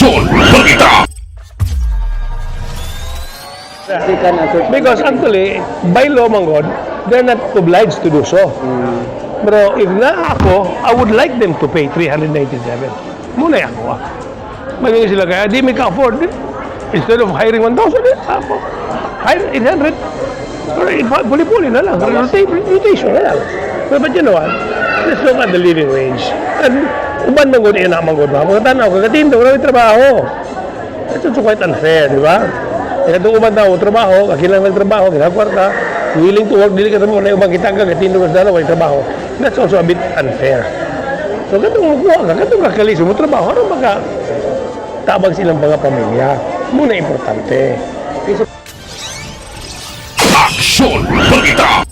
Aksyon Balita. Because actually, by law man gud, they're not obliged to do so. Pero if na ako, I would like them to pay 397. Mao na ako ah. Magiging sila kaya, di may ka-afford. Instead of hiring 1,000, eh, ako, hire 800. Pero puli-puli na lang. Rotation na lang. Pero but you know what? Let's look at the living wage. And uban man gud ina man gud ba? Mga tanaw, kagatindog, wala trabaho. It's also quite unfair, di ba? Kaya itong uban tao, trabaho, kakilang nagtrabaho, kinakwarta, willing to work, dili ka trabaho, na ubang kita ka, gatindog ka sa dalawa, trabaho. That's also a bit unfair. So, katong mukuha ka, katong kakaliso mo trabaho, ano baka tabang silang mga pamilya? Mao na importante. Aksyon Balita.